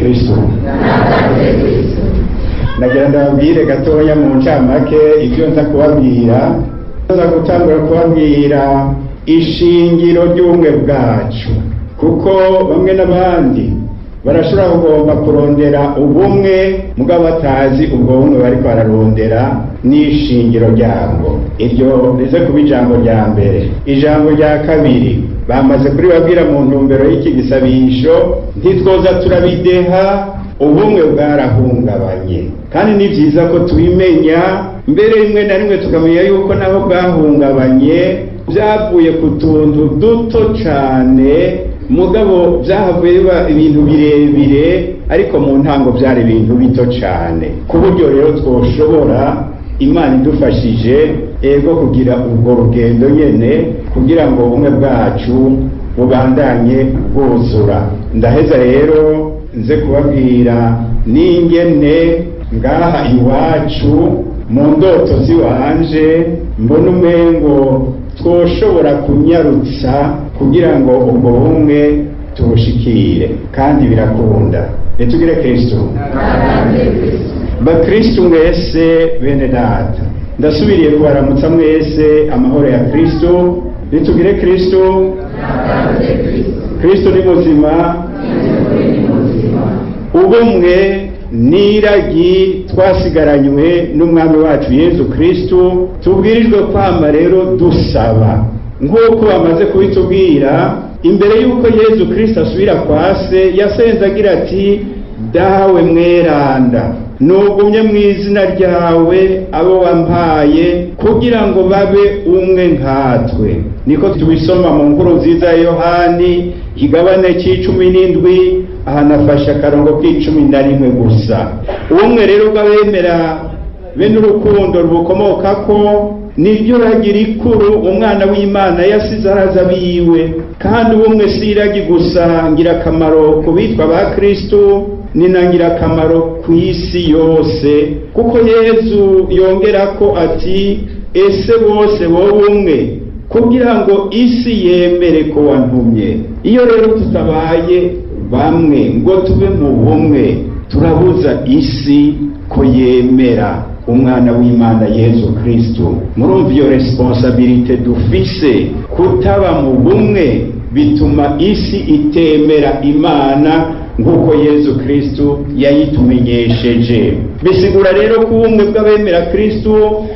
Kristo. Nagira ndababwire gatoya mu ncamake ibyo nza kubabwira. Nza gutangura kubabwira ishingiro ry'ubumwe bwacu, kuko bamwe n'abandi barashobora kugomba kurondera ubumwe mugabo batazi ubwo bumwe bariko bararondera n'ishingiro ryabwo. Iryo rize kuba ijambo rya mbere. Ijambo rya kabiri bamaze kuribabwira mu ntumbero y'iki gisabisho: ntitwoza turabideha, ubumwe bwarahungabanye, kandi ni byiza ko tubimenya mbere, rimwe na rimwe tukamenya yuko naho bwahungabanye byavuye ku tuntu duto cane, mugabo byahavuye biba ibintu birebire, ariko mu ntango byari ibintu bito cane, ku buryo rero twoshobora, Imana idufashije, ego kugira ubwo rugendo nyene kugira ngo ubumwe bwacu bubandanye bwuzura. Ndaheza rero nze kubabwira n'ingene ngaha iwacu mu ndoto ziwanje mbona umengo twoshobora kunyarutsa kugira ngo ubwo bumwe tubushikire, kandi birakunda. Nitugire Kristo. Bakristu mwese, bene data, ndasubiriye kubaramutsa mwese, amahoro ya Kristo. Nitugire Kristo. Kristo ni muzima. Ubumwe n'iragi twasigaranywe n'umwami wacu Yezu Kristo, tubwirijwe kwama rero dusaba, nk'uko bamaze kubitubwira. Imbere y'uko Yezu Kristo asubira kwa se, yasenze agira ati: "Dawe mweranda, nugumye mu izina ryawe abo wampaye, kugira ngo babe umwe nkatwe." Niko tubisoma mu Nkuru Nziza ya Yohani, kigabane c'17, aha nafashe akarongo k'11 gusa. Ubumwe rero bw'abemera bene urukundo rubukomokako niryo ragi rikuru umwana w'Imana yasize araza biwe. Kandi ubumwe si iragi gusa ngirakamaro ku bitwa ba Kristu, ni na ngirakamaro ku isi yose, kuko Yezu yongerako ati: "Ese bose boba umwe, kugira ngo isi yemere ko wantumye." Iyo rero tutabaye bamwe ngo tube mu bumwe, turabuza isi ko yemera umwana w'Imana Yezu Kristu. Murumva iyo responsabilité dufise. Kutaba mu bumwe bituma isi itemera Imana nk'uko Yezu Kristu yayitumenyesheje. Bisigura rero ko ubumwe bw'abemera Kristu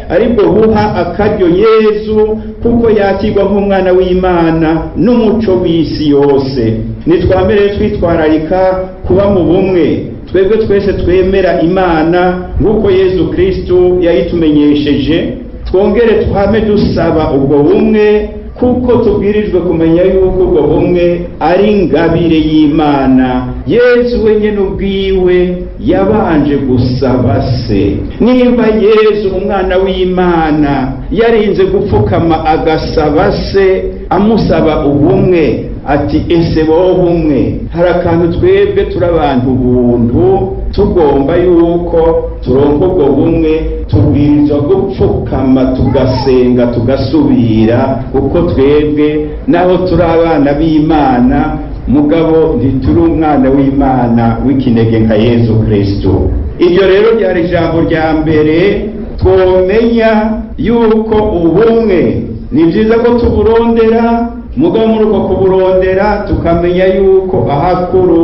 aribwo buha akaryo Yezu, kuko yakirwa nk'umwana w'Imana n'umuco w'isi yose. Nitwamere twitwararika kuba mu bumwe, twebwe twese twemera Imana nk'uko Yezu Kristu yayitumenyesheje. Twongere twame dusaba ubwo bumwe, kuko tubwirijwe kumenya yuko ubwo bumwe ari ingabire y'Imana Yezu wenyine ubwiwe yabanje gusaba se. Nimba Yezu umwana w'Imana yarinze gupfukama agasaba se, amusaba ubumwe, ati: "Ese boba umwe", hari akantu twebwe turi abantu buntu tugomba yuko turonka ubwo bumwe, tubwirizwa gupfukama tugasenga tugasubira, kuko twebwe naho turi abana b'Imana, mugabo ntituri umwana w'Imana w'ikinege nka Yezu Kristo. Iryo rero ryari ijambo rya mbere twomenya, yuko ubumwe ni byiza ko tuburondera, mugabo muri uko kuburondera tukamenya yuko ahakuru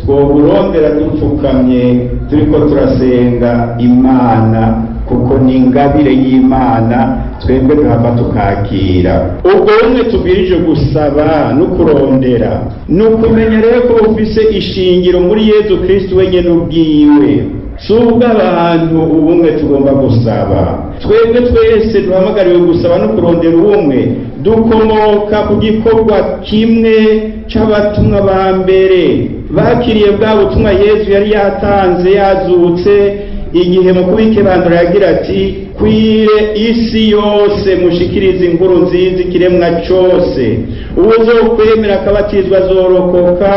twoburondera dupfukamye turiko turasenga Imana, kuko ni ingabire y'Imana twebwe duhava tukakira. Ubwo bumwe tubwirije gusaba no kurondera, ni ukumenya rero ko bufise ishingiro muri Yezu Kristu wenyene ubwiwe, si ubw'abantu. Ubumwe tugomba gusaba, twebwe twese duhamagariwe gusaba no kurondera ubumwe, dukomoka ku gikorwa kimwe c'abatumwa ba mbere bakiriye bwa butumwa Yezu yari yatanze yazutse, igihe mu kubikebandura yagira ati: "Kwire isi yose, mushikirize inkuru nziza ikiremwa cose. Uwuzokwemera akabatizwa azorokoka,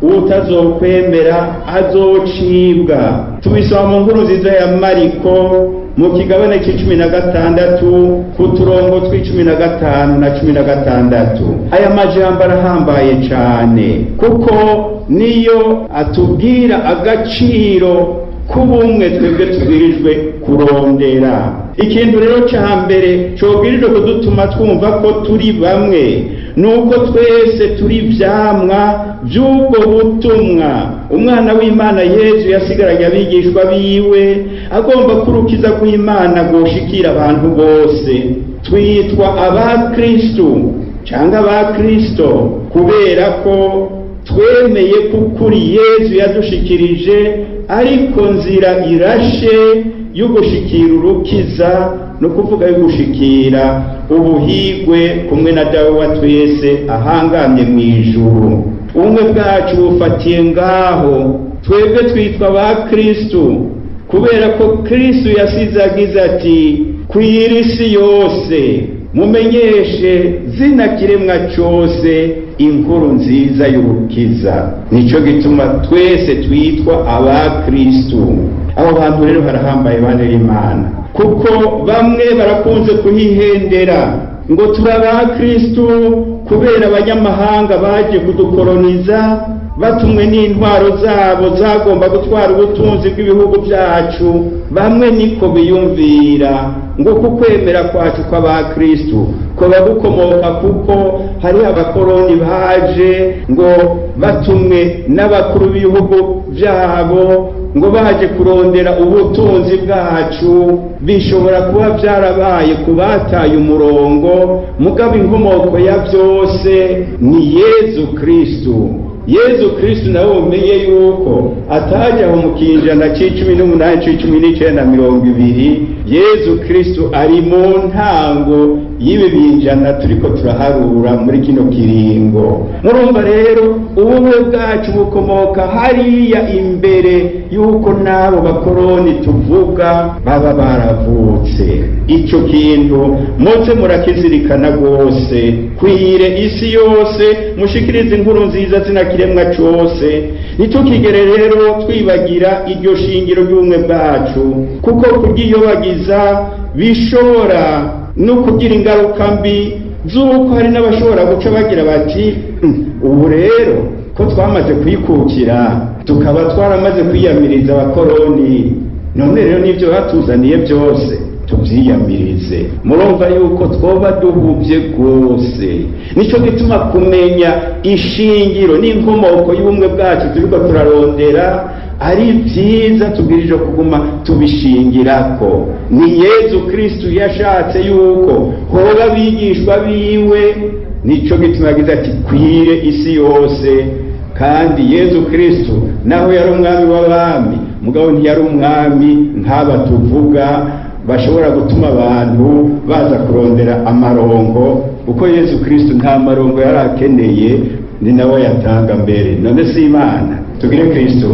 utazokwemera azocibwa." Tubisoma mu Nkuru Nziza ya Mariko. mu kigabane c'16 ku turongo tw'15 na 16. Aya majambo arahambaye cane, kuko niyo atubwira agaciro k'ubumwe twebwe tubwirijwe kurondera. Ikintu rero ca mbere cobwirijwe kudutuma twumva ko turi bamwe, nuko twese turi ivyamwa vy'ubwo butumwa umwana w'Imana Yezu yasigaranye abigishwa biwe, agomba kurukiza kw'Imana goshikira abantu bose. Twitwa abakristu canke abakristo kubera ko twemeye ko ukuri Yezu yadushikirije ariko nzira irashe yo gushikira urukiza, no kuvuga yo gushikira ubuhigwe kumwe na Dawe wa twese ahangamye mu ijuru. Ubumwe bwacu bufatiye ngaho. Twebwe twitwa ba Kristu kubera ko Kristu yasize agize ati: kwira isi yose mumenyeshe zina kiremwa cose inkuru nziza y'urukiza. Nico gituma twese twitwa abakristu. Abo bantu rero barahambaye bane b'Imana, kuko bamwe barakunze kuhihendera ngo turi abakristu kubera abanyamahanga baje kudukoloniza batumwe n'intwaro zabo zagomba gutwara ubutunzi bw'ibihugu byacu. Bamwe niko biyumvira ngo kukwemera kwacu kw'abakristu kuba gukomoka kuko hari abakoroni baje ngo batumwe n'abakuru b'ibihugu byabo ngo baje kurondera ubutunzi bwacu. Bishobora kuba byarabaye ku bataye umurongo, mugabo inkomoko ya byose ni Yezu Kristu. Yezu Kristu nawe umenye yuko ataje aho mu kinjana c'18, c'19, 20. Yezu Kristu ari mu ntango y'ibi binjana turiko turaharura muri kino kiringo. Murumva rero ubumwe bwacu bukomoka hariya imbere yuko n'abo bakoroni tuvuga baba baravutse. Ico kintu muze murakizirikana rwose. Kwire isi yose mushikirize inkuru nziza zina kiremwa cose. Ntitukigere rero twibagira iryo shingiro ry'ubumwe bwacu, kuko kuryiyobagiza bishobora no kugira ingaruka mbi z'uko hari n'abashobora guca bagira bati: ubu rero ko twamaze kwikukira, tukaba twaramaze kwiyamiriza abakoroni, none rero n'ibyo batuzaniye byose tubyiyamirize. Murumva yuko twoba duhubye rwose. Nico gituma kumenya ishingiro n'inkomoko y'ubumwe bwacu turiko turarondera ari byiza, tubwirije kuguma tubishingirako. Ni Yezu Kristu yashatse yuko hoba abigishwa biwe, nico gituma yagize ati: kwire isi yose. Kandi Yezu Kristu naho yari umwami w'abami, mugabo ntiyari umwami nk'aba tuvuga bashobora gutuma abantu baza kurondera amarongo, kuko Yezu Kristu nta marongo yari akeneye, ni nawe yatanga mbere. None si Imana? Tugire Kristu.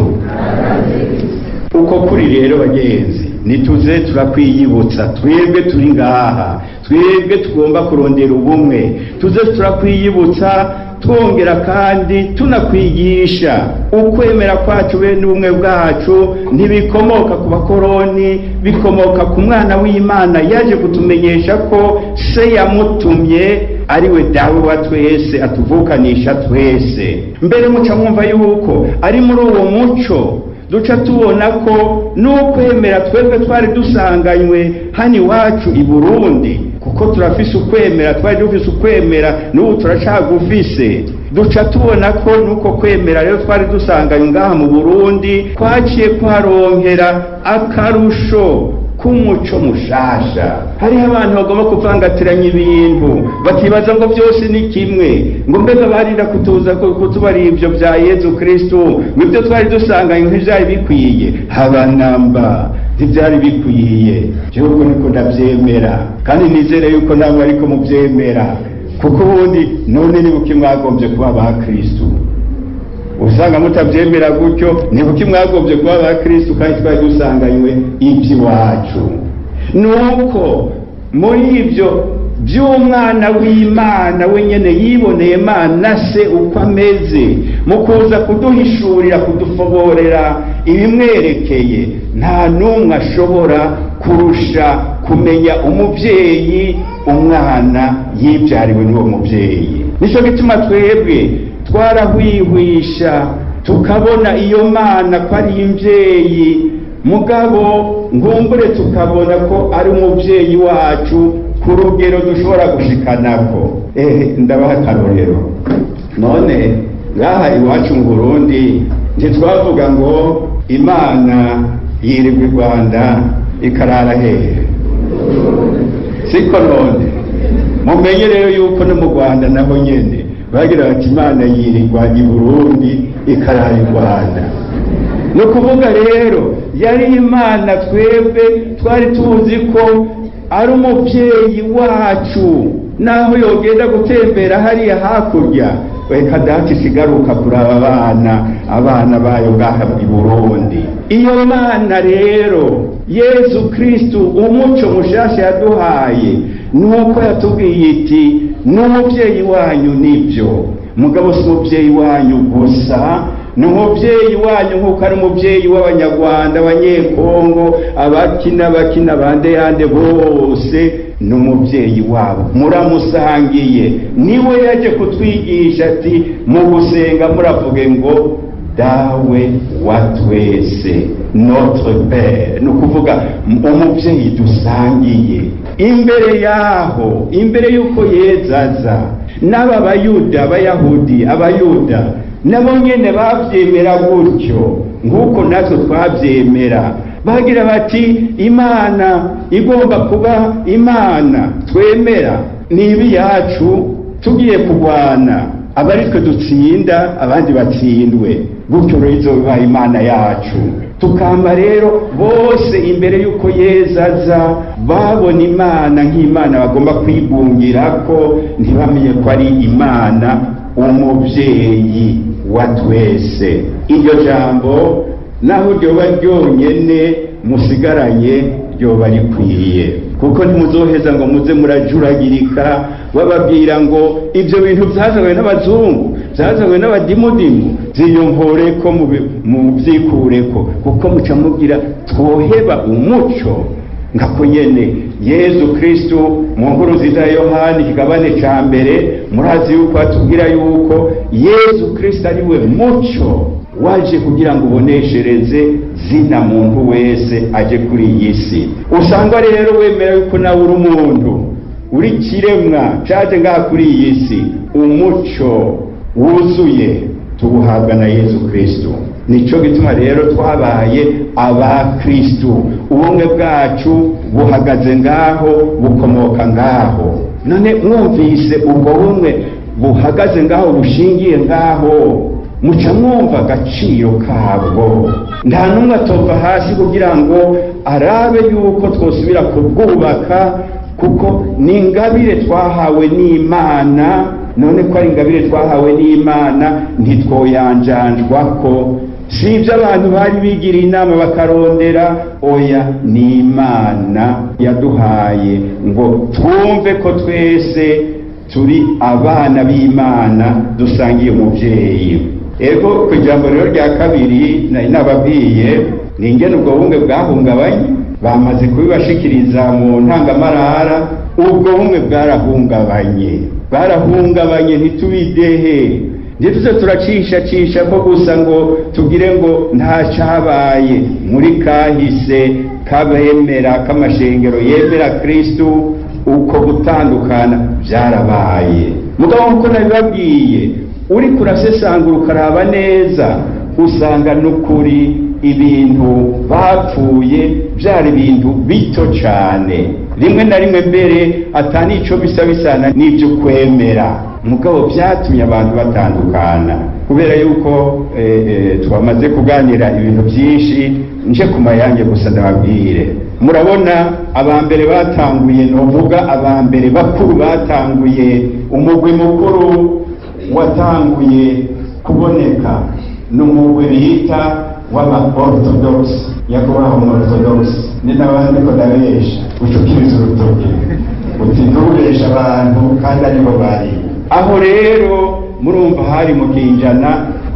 Uko kuri rero bagenzi, nituze turakwiyibutsa twebwe turi ngaha, twebwe tugomba kurondera ubumwe, tuze turakwiyibutsa twongera kandi tunakwigisha ukwemera kwacu be n'ubumwe bwacu ntibikomoka ku bakoroni, bikomoka ku mwana w'Imana yaje kutumenyesha ko se yamutumye ari we Dawe wa twese atuvukanisha twese. Mbere muca mwumva yuko ari muri uwo muco duca tubona ko n'ukwemera twebwe twari dusanganywe hano iwacu i Burundi, kuko turafise ukwemera, twari dufise ukwemera n'ubu turacagufise. Duca tubona ko nuko kwemera rero twari dusanganywe ngaha mu Burundi kwaciye kuharonkera akarusho k'umuco mushasha. Hariho abantu bagomba kuvangatiranya ibintu bakibaza ngo byose ni kimwe, ngo mbega barira kutuza kutubara ibyo bya Yezu Kristu, ngo ibyo twari dusanganywe ntivyari bikwiye. Haba namba, ntivyari bikwiye. Jewe niko ndavyemera, kandi nizere yuko namwe ariko muvyemera, kuko ubundi none ni buki mwagombye kuba ba Kristu? Usanga mutavyemera gutyo, ni buki mwagombye kuba ba Kristu kandi twari dusanganywe iby'iwacu? Nuko muri ibyo by'umwana w'Imana wenyene yiboneye Mana se uko ameze, mu kuza kuduhishurira, kudufoborera ibimwerekeye, nta n'umwe ashobora Kurusha kumenya umubyeyi umwana yibyariwe n'uwo mubyeyi. Nicyo gituma twebwe twarahwihwisha, tukabona iyo Mana ko ari imbyeyi, mugabo nkumbure tukabona ko ari umubyeyi wacu ku rugero dushobora gushikanako. Ndabaha akarorero. None ngaha iwacu mu Burundi ntitwavuga ngo Imana yirirwa i Rwanda ikarara hehe? Siko? None mumenye rero yuko no mu Rwanda naho nyene bagira bati: "Imana yirirwa i Burundi, ikarara i Rwanda." Ni ukuvuga rero yari Imana twebwe twari tuzi ko ari umubyeyi wacu, naho yogenda gutembera hariya hakurya, reka data, isigaruka kuraba abana bayo ngaha i Burundi. Iyo Mana rero, Yezu Kristu, umuco mushasha yaduhaye nuko yatubwiye iti: "N'umubyeyi wanyu nibyo, mugabo si umubyeyi wanyu gusa, ni umubyeyi wanyu nk'uko ari umubyeyi w'Abanyarwanda, Abanyekongo, abakina bakina bande yande bose, ni umubyeyi wabo, muramusangiye." Niwe yaje kutwigisha ati: "Mu gusenga muravuge ngo Dawe wa twese, notre Père." Ni ukuvuga umubyeyi dusangiye. Imbere yaho, imbere y'uko Yezu aza, n'aba Bayuda, Abayahudi, Abayuda nabo nyene bavyemera gutyo nk'uko natwe twavyemera. Bagira bati: "Imana igomba kuba Imana twemera niba yacu tugiye kurwana, aba ari twe dutsinda, abandi batsindwe gutyo, rero izoba Imana yacu." Tukamba rero bose imbere y'uko Yezu aza babona Imana nk'Imana bagomba kwigungirako, ntibamenye ko ari Imana umubyeyi wa twese. Iryo jambo naho ryoba ryonyene musigaranye, ryoba rikwiye, kuko ntimuzoheza ngo muze murajuragirika bababwira ngo ibyo bintu byazanywe n'abazungu, byazanywe n'abadimudimu. Ziyomporeko, mubyikureko, kuko muca mubwira twoheba umuco. Nkako nyene Yezu Kristu mu Nkuru Nziza ya Yohani, ikigabane ca mbere, murazi yuko atubwira yuko Yezu Kristu ari we muco waje kugira ngo uboneshereze zina muntu wese aje kuri iyi si. Usanga rero wemera yuko nawe uri umuntu, uri kiremwa caje ngaha kuri iyi si. Umuco wuzuye tuwuhabwa na Yezu Kristu. Nico gituma rero twabaye Abakristu. Ubumwe bwacu buhagaze ngaho, bukomoka ngaho. None mwumvise ubwo bumwe buhagaze ngaho, bushingiye ngaho, muca mwumva agaciro kabwo. Nta n'umwe atova hasi kugira ngo arabe yuko twosubira kubwubaka, kuko ni ingabire twahawe n'Imana. None ko ari ingabire twahawe n'Imana, ntitwoyanjanjwa ko si ibyo abantu bari bigiriye inama bakarondera. Oya, ni Imana yaduhaye ngo twumve ko twese turi abana b'Imana, dusangiye umubyeyi. Ego, ku ijambo rero rya kabiri nari nababwiye ni ingene ubwo bumwe bwahungabanye. Bamaze kubibashikiriza mu ntangamarara. Ubwo bumwe bwarahungabanye, bwarahungabanye, ntitubidehe, ntituze turacishacisha ko gusa ngo tugire ngo nta cyabaye muri kahise k'abemera, k'amashengero yemera Kristu. Uko gutandukana byarabaye, mugabo nkuko nabibabwiye, uri kurasesangura ukaraba neza, usanga n'ukuri ibintu bapfuye byari ibintu bito cyane, rimwe na rimwe mbere atanico bisa bisana n'ibyo kwemera, mugabo byatumye abantu batandukana. Kubera yuko twamaze kuganira ibintu byinshi, nje ku mayange gusa ndababwire. Murabona abambere batanguye, novuga abambere bakuru batanguye, umugwi mukuru watanguye kuboneka ni umugwi bita w'aba Orthodox. Nyakubahwa umu Orthodox, ni n'abandi ko ndabesha, ucukiriza urutoki uti ntubeshe abantu kandi aribo bari aho. Rero murumva hari mu kinjana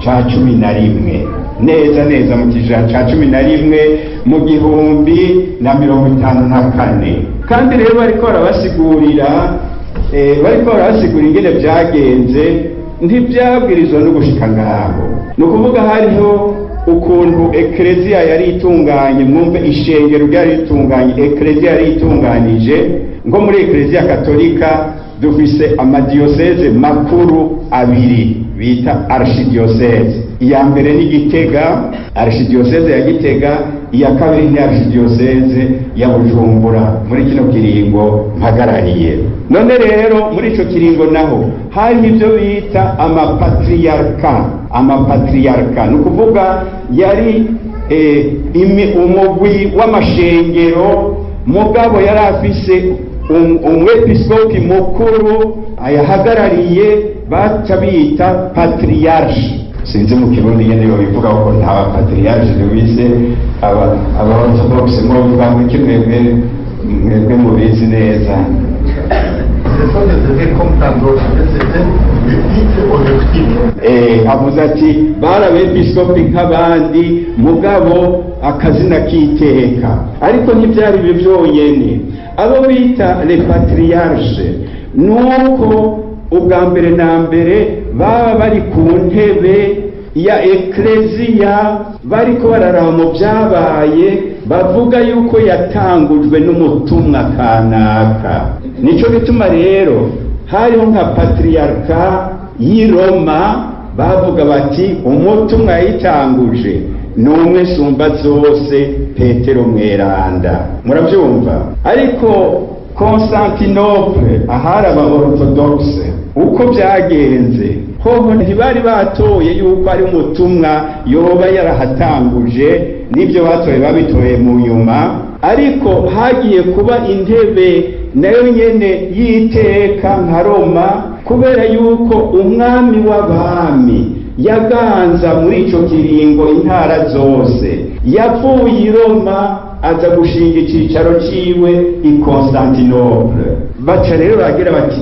ca 11. Neza neza mu kijana ca 11, mu 1054. Kandi rero bariko barabasigurira ingene vyagenze. Ntivyabwirizwa no gushika ngaho. Ni ukuvuga hariho ukuntu ekereziya yari itunganye. Mwumve, ishengero ryari ritunganye, ekereziya yari itunganije. Nko muri Ekereziya Katolika dufise amadiyoseze makuru abiri bita archidiyoseze. Iya mbere ni Gitega, archidiyoseze ya Gitega. Iya kabiri ni archidiyoseze ya Bujumbura, muri kino kiringo mpagarariye. None rero muri ico kiringo naho hari ibyo bita amapatriarka. Amapatriarka ni ukuvuga yari umugwi w'amashengero, mugabo yari afise umwepiskopi mukuru ayahagarariye, baca bita patriarche. Sinzi mu Kirundi nyene yobivuga, ko nta patriarche dufise. Aba orthodoxe mubivuga ngo iki? Mwebwe mubizi neza. Ce sont des évêques comme tant d'autres, mais c'était des titres honorifiques. Avuze ati bari abepiskopi nk'abandi, mugabo akazina k'iteka. Ariko ntibyari ibyo byonyene. Abo bita les patriarches, nuko ubwa mbere na mbere baba bari ku ntebe ya ekleziya, bariko bararaba mu byabaye, bavuga yuko yatangujwe n'umutumwa kanaka. Nico gituma rero hariho nka patriarka y'i Roma, bavuga bati umutumwa yayitanguje ni umwe sumba zose, Petero Mweranda. Murabyumva? Ariko Constantinople, ahari aba orthodoxe, uko byagenze hoho ntibari batoye yuko ari umutumwa yoba yarahatanguje. N'ibyo batoye babitoye mu nyuma. Ariko hagiye kuba intebe nayo nyene y'iteka nka Roma, kubera yuko umwami w'abami yaganza muri ico kiringo intara zose yavuye i Roma, aza gushinga icicaro ciwe i Constantinople. Baca rero bagira bati: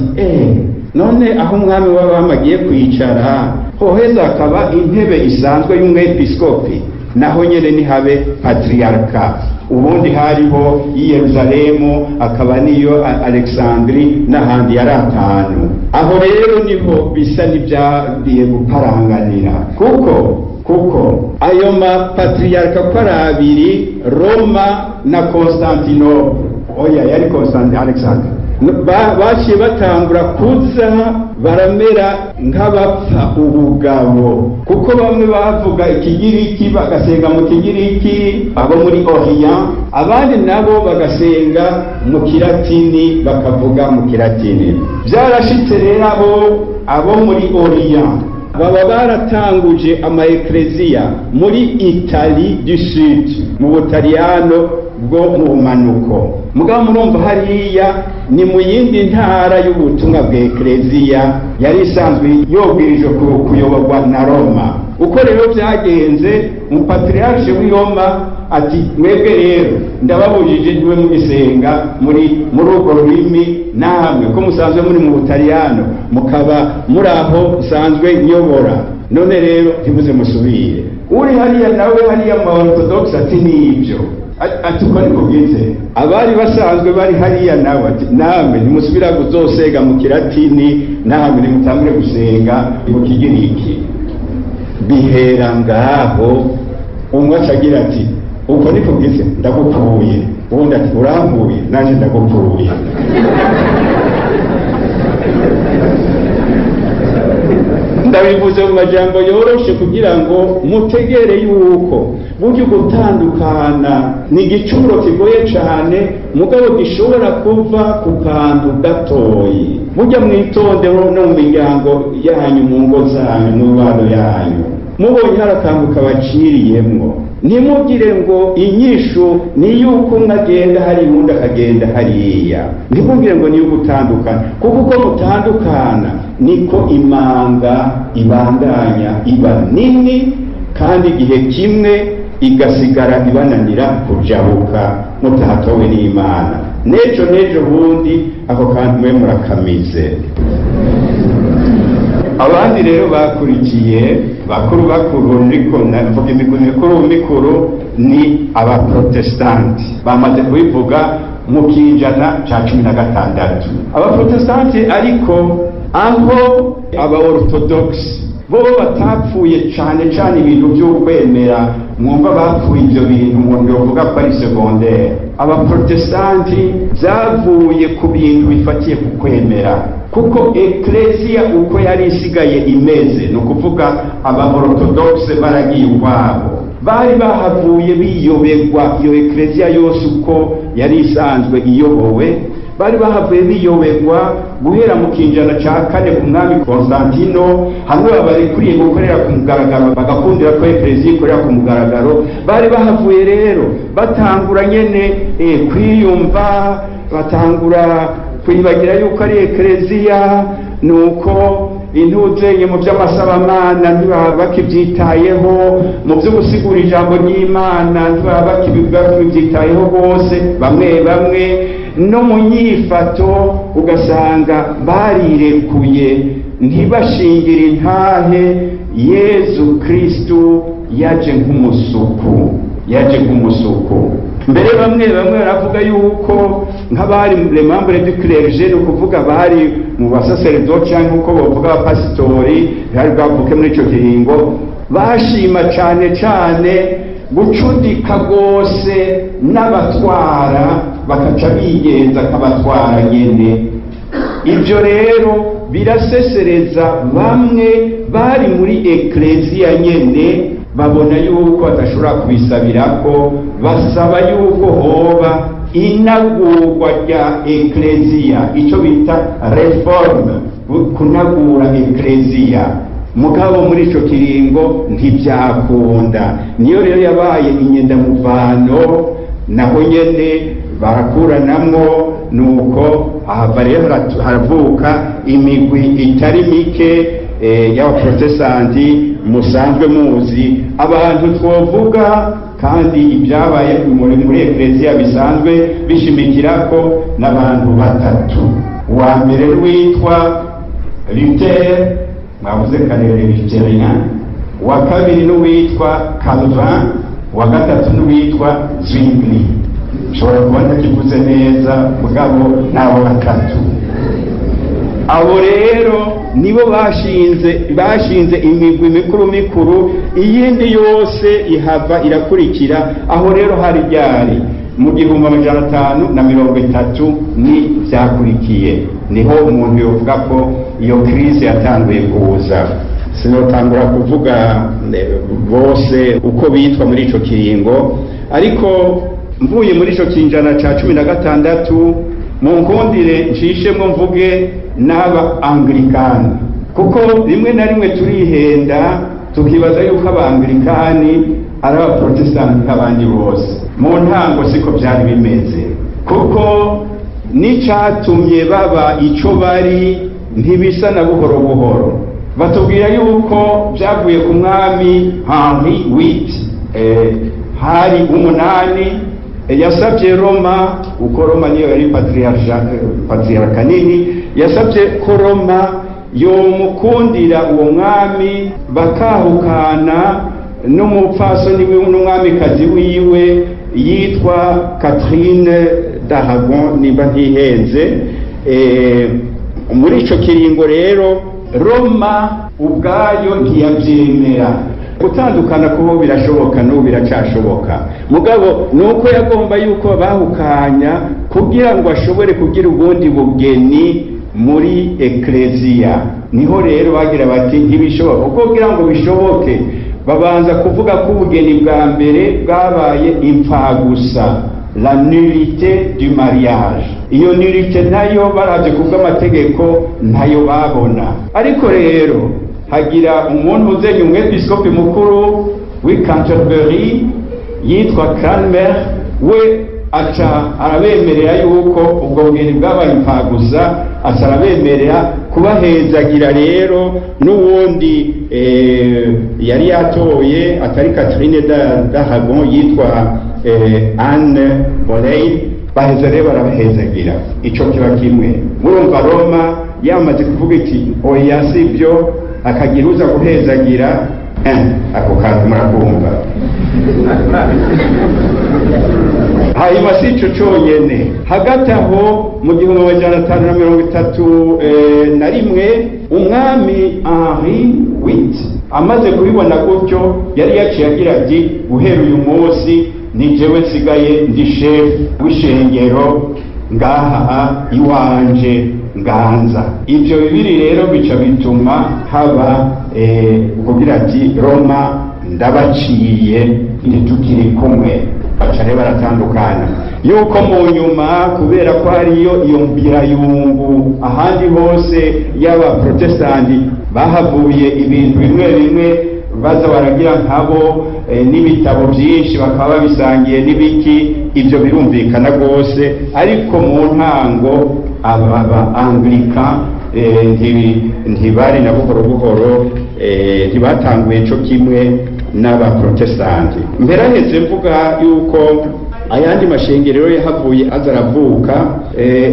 "None aho umwami w'abami agiye kwicara, hoheza akaba intebe isanzwe y'umwepiskopi? Naho nyene nihabe patriarka." Ubundi hariho i Yerusalemu, akaba niyo Alexandri n'ahandi, yari atanu. Aho rero niho bisa n'ibyagiye guparanganira, kuko ayo mapatriarka ko ari abiri, Roma na Constantinople, oya, yari Constantine, Alexandre, baciye batangura kuza baramera nk'abapfa ubugabo, kuko bamwe bavuga ikigiriki bagasenga mu kigiriki, abo muri Orient, abandi nabo bagasenga mu kilatini, bakavuga mu kilatini. Byarashitse rero abo muri Orient baba baratanguje ama ekleziya muri Italie du Sud, mu Butaliyano bwo mu bumanuko. Mugabo murumva hariya ni mu yindi ntara y'ubutumwa bwa ekleziya yari isanzwe yobwirijwe kuyoborwa na Roma. Uko rero byagenze, umupatriarche w'i Roma ati: "Mwebwe rero ndababujije, ntiwe mugisenga muri urwo rurimi. Namwe ko musanzwe muri mu Butaliyano, mukaba muri aho nsanzwe nyobora, none rero ntimuze musubire." Uri hariya nawe hariya mu orthodoxe ati: "Nibyo." Ati: "Uko niko bwize." Abari basanzwe bari hariya nawe ati: "Namwe ntimusubira kuzosenga mu kilatini, namwe nimutangure gusenga mu kigiriki." Bihera ngaho. Umwe acagira ati: "Uko niko bwize, ndagupfuye." Ubundi ati: "Urampuye, nanjye ndagupfuye." Ndabivuze mu majambo yoroshe kugira ngo mutegere yuko burya gutandukana ni igicuro kigoye cane, mugabo gishobora kuva ku kantu gatoyi. Burya mwitonde no mu miryango yanyu, mu ngo zanyu, mu mibano yanyu. Mubonye hari akantu kabaciriyemwo, ntimugire ngo inyishu ni yuko umwe agenda hari, uwundi akagenda hariya. Ntimugire ngo niyo gutandukana, kuko uko mutandukana niko imanga ibandanya iba nini, kandi igihe kimwe igasigara ibananira kujabuka mutahatowe n'Imana. N'ejo n'ejo bundi ako kantu mwe murakamize. Abandi rero bakurikiye bakuru bakuru, niko mvuga imigwi mikuru mikuru, ni Abaprotestanti. Bamaze kubivuga mu kinjana ca 16. Abaprotestanti ariko, aho Abaorthodox bo batapfuye cane cane ibintu vy'ukwemera, mwumva bapfuye ivyo bintu umuntu yovuga ko ari secondaire, Abaprotestanti vyavuye ku bintu bifatiye ku kwemera, kuko Ekleziya uko yari isigaye imeze, ni ukuvuga Abaorthodoxe baragiye ukwabo, bari bahavuye biyoberwa iyo Ekleziya yose uko yari isanzwe iyobowe. Bari bahavuye biyoberwa guhera mu kinjana ca kane ku mwami Konstantino, hamwe babarekuriye gukorera ku mugaragaro, bagakundira ko Ekleziya ikorera ku mugaragaro. Bari bahavuye rero batangura nyene kwiyumva, batangura kwibagira yuko ari Ekleziya, nuko intuzenye mu by'amasabamana ntibaba bakibyitayeho, mu byo gusigura ijambo ry'Imana ntibaba bakibyitayeho bose, bamwe bamwe no mu nyifato ugasanga barirekuye, ntibashingire intahe Yezu Kristu yaje nk'umusuku, yaje nk'umusuku. Mbere bamwe bamwe baravuga yuko nk'abari les membres du clergé, ni ukuvuga bari mu basaseredoti cyangwa uko bavuga abapasitori bari bwavuke muri ico kiringo, bashima cane cane gucudika rwose n'abatwara, bakaca bigenza akabatwara nyene. Ibyo rero birasesereza bamwe bari muri Ekleziya nyene, babona yuko badashobora kubisabira ko basaba yuko hoba inagurwa rya Ekleziya, icyo bita réforme, kunagura Ekleziya. Mugabo muri ico kiringo ntibyakunda. Niyo rero yabaye inyendamuvano, naho nyene barakuranamwo. Nuko ahava rero haravuka imigwi itari mike y'Abaprotestanti musanzwe muzi. Abantu twovuga kandi ibyabaye muri Ekleziya bisanzwe bishimikira ko n'abantu batatu. Uwa mbere witwa Luther, mwavuze kare, luthérien. Uwa kabiri n'uwitwa Calvin, uwa gatatu n'uwitwa Zwingli. Nshobora kuba ntakivuze neza, mugabo n'abo batatu. Abo rero nibo bashinze imigwi mikuru mikuru, iyindi yose ihava irakurikira. Aho rero hari ryari? Mu 1530 ni byakurikiye, niho umuntu yovuga ko iyo crise yatanguye kuza. Sinotangura kuvuga bose uko bitwa muri ico kiringo, ariko mvuye muri ico kinjana ca 16, mu nkundire nshishemwo mvuge n'aba Anglikani, kuko rimwe na rimwe turihenda tukibaza yuko Abanglikani ari Abaprotestanti nk'abandi bose. Mu ntango siko byari bimeze, kuko n'icatumye baba ico bari ntibisa na buhoro buhoro. Batubwira yuko byavuye ku mwami Henri VIII, hari umunani, yasabye Roma, uko Roma niyo yari patriarca nini, yasabye ko Roma yomukundira uwo mwami bakahukana n'umupfasoni n'umwamikazi wiwe yitwa Catherine d'Aragon, nimba ntihenze. Muri ico kiringo rero Roma ubwayo ntiyavyemera. Gutandukana kubo birashoboka, n'ubu biracashoboka, mugabo nuko yagomba yuko bahukanya kugira ngo ashobore kugira ubundi bugeni muri Ekleziya. Niho rero bagira bati ntibishoboka, kuko kugira ngo bishoboke babanza kuvuga ko ubugeni bwa mbere bwabaye impfagusa, la nullité du mariage. Iyo nullité nayo baravye kubw'amategeko ntayo babona. Ariko rero hagira umuntu uzenye, umwepiskopi mukuru w'i Canterbury yitwa Cranmer, we aca arabemerera yuko ubwo bugeni bwabaye impfagusa, aca arabemerera kubahezagira. Rero n'uwundi yari yatoye atari Catherine d'Aragon yitwa Anne Boleyn, baheza rero barabahezagira. Ico kiba kimwe. Murumva Roma yamaze kuvuga iti oya, sibyo. Akagira uza guhezagira ako kantu murakumva. Hanyuma si ico conyene, hagati aho mu 1531, umwami Henri VIII amaze kubibona gutyo, yari yaciye agira ati: "Guhera uyu munsi ni jewe nsigaye ndi chef w'ishengero ngaha iwanje nganza." Ibyo bibiri rero bica bituma haba kugira ati: "Roma ndabaciye, ntitukiri kumwe." Baca rero baratandukana, yuko mu nyuma, kubera ko hariyo iyo mbirayungu ahandi hose y'abaprotestanti, bahavuye ibintu bimwe bimwe baza baragira nkabo, n'ibitabo byinshi bakaba babisangiye n'ibiki. Ibyo birumvikana rwose, ariko mu ntango aba ba anglika ntibari na buhoro buhoro, ntibatanguye co kimwe n'abaprotestanti. Mperaheze mvuga yuko ayandi mashengero yahavuye aza aravuka.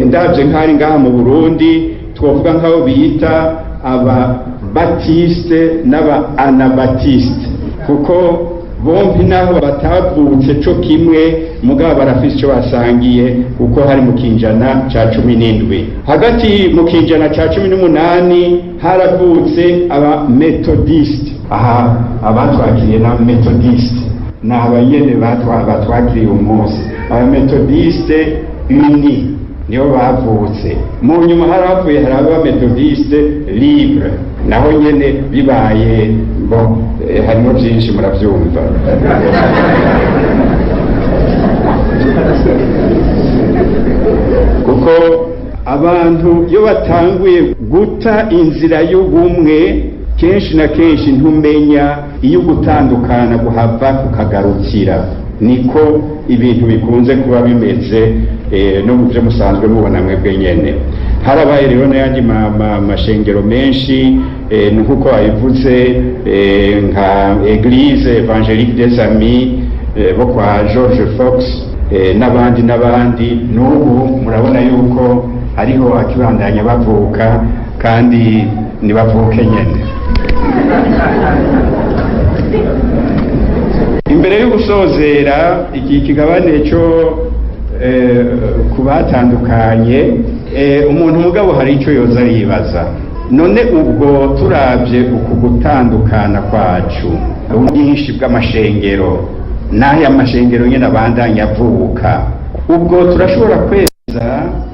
Ndabye nk'ari ngaha mu Burundi, twovuga nk'abo bita aba baptiste n'aba anabaptiste, kuko bombi naho batavutse co kimwe, mugabo barafise ico basangiye, kuko hari mu kinjana ca 17. Hagati mu kinjana ca 18 haravutse aba methodiste. Aha abatwakiriye na methodiste ni abanyene batwakiriye umunsi, aba methodiste unis nibo bavutse. Mu nyuma haravuye hari aba methodiste libre, naho nyene bibaye bon, harimo byinshi murabyumva, kuko abantu iyo batanguye guta inzira y'ubumwe, kenshi na kenshi ntumenya iyo gutandukana guhava kukagarukira. Niko ibintu bikunze kuba bimeze, no mu byo musanzwe mubona mwebwe nyene. Harabaye rero n'ayandi mashengero menshi, nk'uko babivuze, nka Église Évangélique des Amis, bo kwa George Fox, n'abandi n'abandi. N'ubu murabona yuko hariho akibandanya bavuka, kandi nibavuke nyene. Imbere yo gusozera iki kigabane cyo ku batandukanye, umuntu mugabo hari icyo yoza aribaza: none ubwo turabye uku gutandukana kwacu, ubwinshi bw'amashengero n'aya mashengero nyine abandanya avuka, ubwo turashobora kweza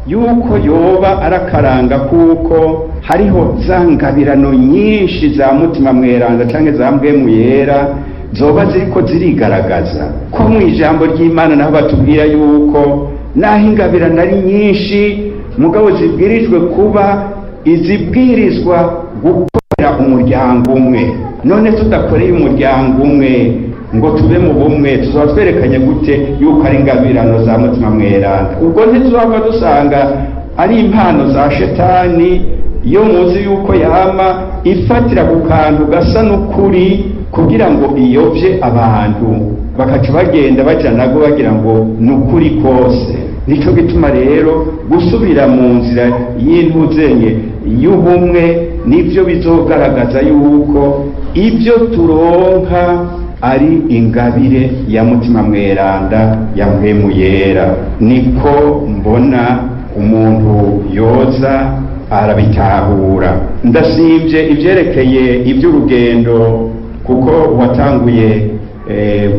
yuko yoba arakaranga kuko hariho za ngabirano nyinshi za Mutima Mweranda canke za Mpwemu Yera zoba ziriko zirigaragaza? Ko mu ijambo ry'Imana naho batubwira yuko naho ingabirano ari nyinshi, mugabo zibwirijwe kuba izibwirizwa gukorera umuryango umwe. None tudakoreye umuryango umwe ngo tube mu bumwe, tuzaba twerekanye gute yuko ari ingabirano za Mutima Mweranda? Ubwo ntituzava dusanga ari impano za shetani, iyo muzi yuko yama ifatira ku kantu gasa n'ukuri kugira ngo iyobye abantu, bakaca bagenda baja nago bagira ngo ni ukuri kose? Nico gituma rero gusubira mu nzira y'intuzenye y'ubumwe nivyo bizogaragaza yuko ibyo turonka ari ingabire ya Mutima Mweranda, ya Mpwemu Yera. Niko mbona umuntu yoza arabitahura. Ndasimbye ibyerekeye iby'urugendo, kuko watanguye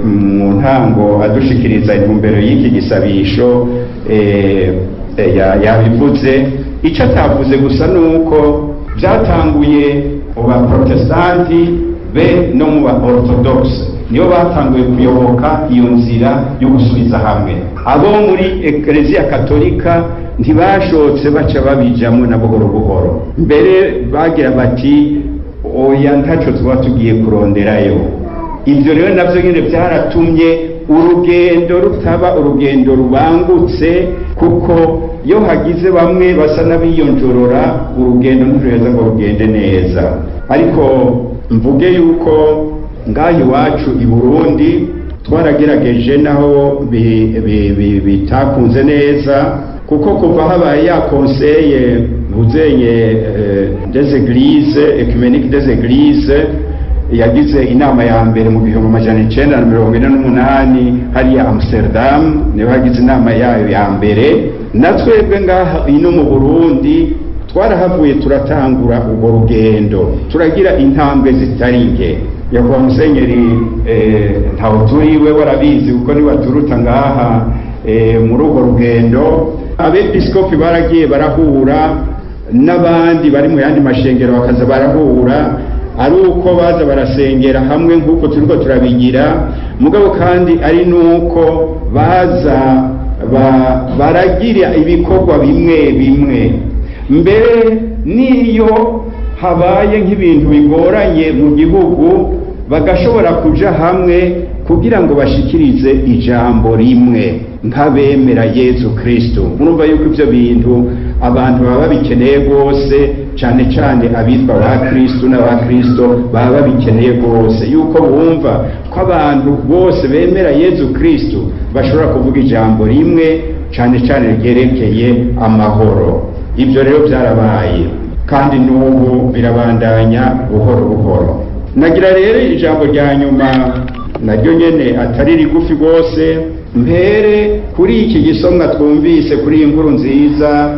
mu ntango adushikiriza intumbero y'iki gisabisho, yabivuze. Icyo atavuze gusa ni uko byatanguye mu baprotestanti be no mu ba orthodoxe, nibo batanguye kuyoboka iyo nzira yo gusubiza hamwe. Abo muri Eklezia Katolika ntibashotse baca babijamo na buhoro buhoro. Mbere bagira bati: "Oya, ntaco tuba tugiye kuronderayo." Ibyo rero navyo nyene byaratumye urugendo rutaba urugendo rubangutse, kuko iyo hagize bamwe basa n'abiyonjorora, urugendo ntiruheza ngo rugende neza. Ariko mvuge yuko ngaha iwacu i Burundi twaragerageje, naho bitakunze neza, kuko kuva habaye ya conseil ntuzenye des Églises, Œcuménique des Églises, yagize inama ya mbere mu 1948 hariya Amsterdam, niho hagize inama yayo ya mbere. Na twebwe ngaha ino mu Burundi twarahavuye turatangura urwo rugendo, turagira intambwe zitari nke. Yakuba Musenyeri Ntawuturiwe warabizi kuko niwe aturuta ngaha muri urwo rugendo. Abepiskopi baragiye barahura n'abandi bari mu yandi mashengero, bakaza barahura ari uko baza barasengera hamwe nk'uko turiko turabigira, mugabo kandi ari nuko baza baragira ibikorwa bimwe bimwe. Mbere n'iyo habaye nk'ibintu bigoranye mu gihugu, bagashobora kuja hamwe kugira ngo bashikirize ijambo rimwe nk'abemera Yezu Kristo. Murumva yuko ivyo bintu abantu baba babikeneye rwose, cane cane abitwa ba Kristo n'aba Kristo baba babikeneye rwose, yuko bumva ko abantu bose bemera Yezu Kristo bashobora kuvuga ijambo rimwe, cane cane ryerekeye amahoro. Ibyo rero byarabaye kandi n'ubu birabandanya buhoro buhoro. Nagira rero ijambo rya nyuma naryo nyene atari rigufi rwose, mpere kuri iki gisomwa twumvise kuri iyi nkuru nziza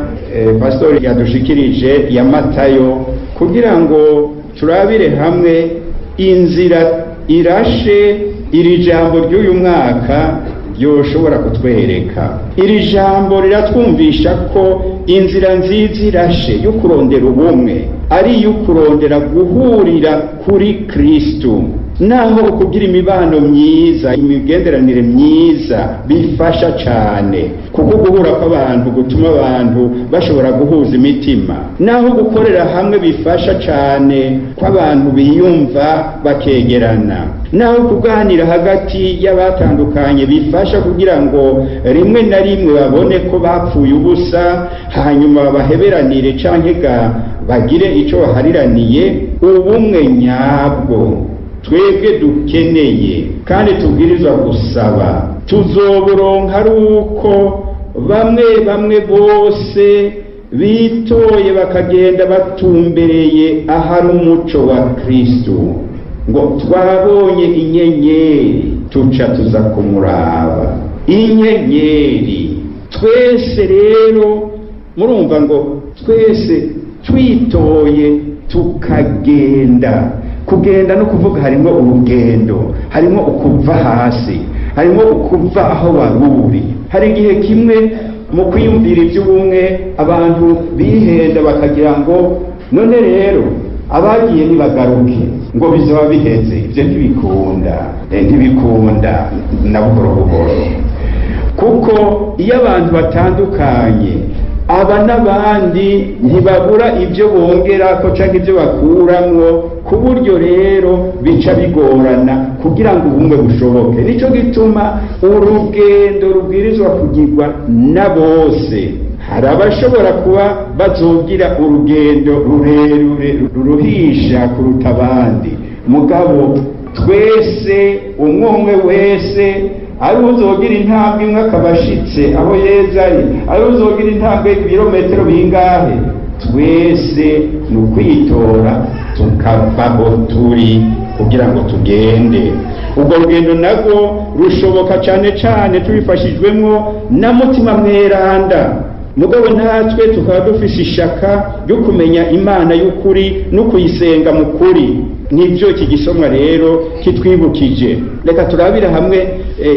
pastori yadushikirije ya Matayo, kugira ngo turabire hamwe inzira irashe iri jambo ry'uyu mwaka ryoshobora kutwereka. Iri jambo riratwumvisha ko inzira nziza irashe yo kurondera ubumwe ari iyo kurondera guhurira kuri Kristo. Naho kugira imibano myiza, imigenderanire myiza bifasha cane, kuko guhura kw'abantu gutuma abantu bashobora guhuza imitima. Naho gukorera hamwe bifasha cane ko abantu biyumva bakegerana. Naho kuganira hagati y'abatandukanye bifasha kugira ngo rimwe na rimwe babone ko bapfuye ubusa, hanyuma baheberanire canke ga bagire ico bahariraniye. Ubumwe nyabwo twebwe dukeneye kandi tubwirizwa gusaba tuzoburonka ari uko bamwe bamwe bose bitoye bakagenda batumbereye ahari umuco wa Kristo, ngo twabonye inyenyeri tuca tuza kumuraba. Inyenyeri twese rero murumva ngo twese twitoye tukagenda. Kugenda no kuvuga harimo urugendo, harimo ukuva hasi, harimo ukuva aho waruri. Hari igihe kimwe mu kwiyumvira iby'ubumwe abantu bihenda bakagira ngo none rero abagiye nibagaruke ngo bizaba biheze. Ibyo ntibikunda, ntibikunda na buhoro buhoro, kuko iyo abantu batandukanye aba n'abandi ntibabura ibyo bongera ko canke ibyo bakuramwo, ku buryo rero bica bigorana kugira ngo ubumwe bushoboke. Nico gituma urugendo rubwirizwa kugirwa na bose. Hari abashobora kuba bazogira urugendo rurerure ruruhisha kuruta abandi, mugabo twese umwe umwe wese ari uzogira intambwe imwe akaba ashitse aho Yezu ari, ari uzogira intambwe ibirometero bingahe, twese ni ukwitora tukava aho turi kugira ngo tugende. Ubwo rugendo narwo rushoboka cane cane tubifashijwemwo na Mutima Mweranda, mugabo natwe tukaba dufise ishaka ryo kumenya Imana y'ukuri no kuyisenga mu kuri. Nibyo iki gisomwa rero kitwibukije. Reka turabire hamwe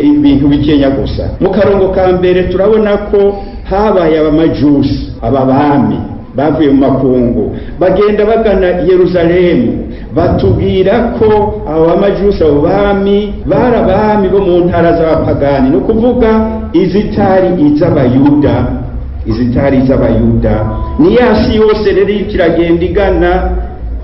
ibintu bikenya gusa. Mu karongo ka mbere turabona ko habaye abamajusi, aba bami bavuye mu makungu bagenda bagana Yerusalemu. Batubwira ko abo bamajusi, abo bami, bari abami bo mu ntara z'abapagani, ni ukuvuga izitari iz'abayuda, izitari iz'abayuda. Ni ya si yose rero kiragenda igana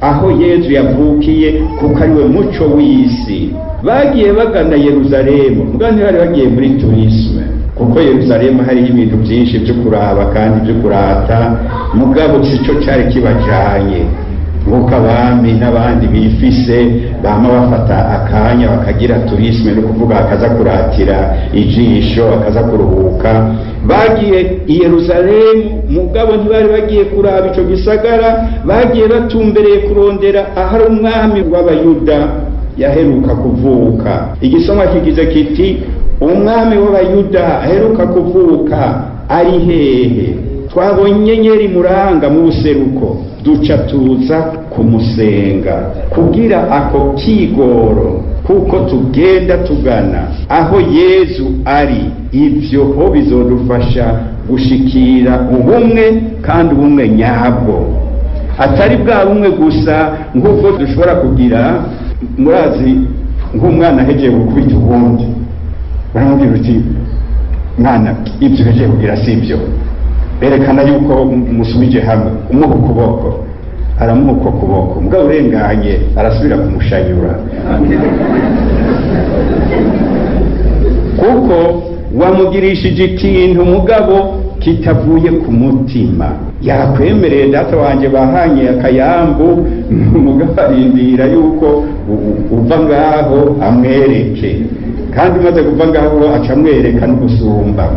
aho Yezu yavukiye, kuko ari we muco w'isi. Bagiye bagana Yerusalemu, mugabo ntibari bagiye muri tourisme, kuko Yerusalemu hariho ibintu byinshi byo kuraba kandi byo kurata, mugabo sico cari kibajanye. Nk'uko abami n'abandi bifise bama bafata akanya bakagira tourisme, no kuvuga bakaza kuratira ijisho, bakaza kuruhuka. Bagiye i Yerusalemu, mugabo ntibari bagiye kuraba ico gisagara, bagiye batumbereye kurondera ahari umwami w'Abayuda yaheruka kuvuka. Igisomwa kigize kiti: umwami w'Abayuda aheruka kuvuka ari hehe? Twabonye inyenyeri muranga mu buseruko, duca tuza kumusenga. Kugira ako kigoro kuko tugenda tugana aho Yezu ari, ivyo ho bizodufasha gushikira ubumwe, kandi ubumwe nyabwo, atari bwa bumwe gusa nk'ubwo dushobora kugira. Murazi nk'umwana ahejeje gukubita uwundi, baramubwira uti: mwana, ibyo uhejeje kugira si ibyo, berekana yuko musubije hamwe. Umuha ukuboko, aramuha uko kuboko, mugabo urenganye arasubira kumushanyura, kuko wamugirishije ikintu mugabo kitavuye ku mutima. Yakwemereye data wanjye bahanye akayambu, mugabo arindira yuko uva ngaho amwereke, kandi umaze kuva ngaho aca amwereka no gusumba.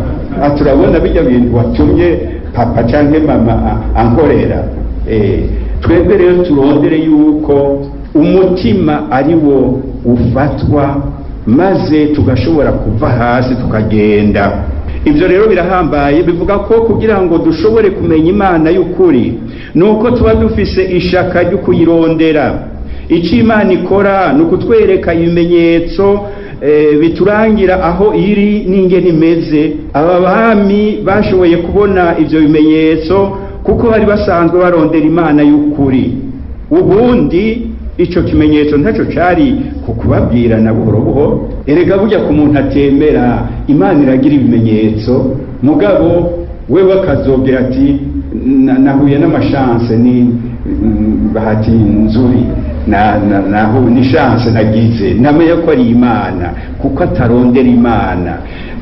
Turabona bijya bintu watumye papa canke mama ankorera. Twebwe rero turondere yuko umutima ari wo ufatwa, maze tugashobora kuva hasi tukagenda. Ibyo rero birahambaye, bivuga ko kugira ngo dushobore kumenya Imana y'ukuri nuko tuba dufise ishaka ryo kuyirondera. Icyo Imana ikora ni ukutwereka ibimenyetso biturangira aho iri n'ingene imeze. Aba bami bashoboye kubona ibyo bimenyetso kuko bari basanzwe barondera Imana y'ukuri. Ubundi ico kimenyetso ntaco cari kukubabwira na buhoro buhoro. Erega burya ku muntu atemera Imana iragira ibimenyetso, mugabo wewe akazobwira ati nahuye n'amashanse, ni bahati nzuri, nahu ni chance nagize, namenye ko ari Imana, kuko atarondera Imana.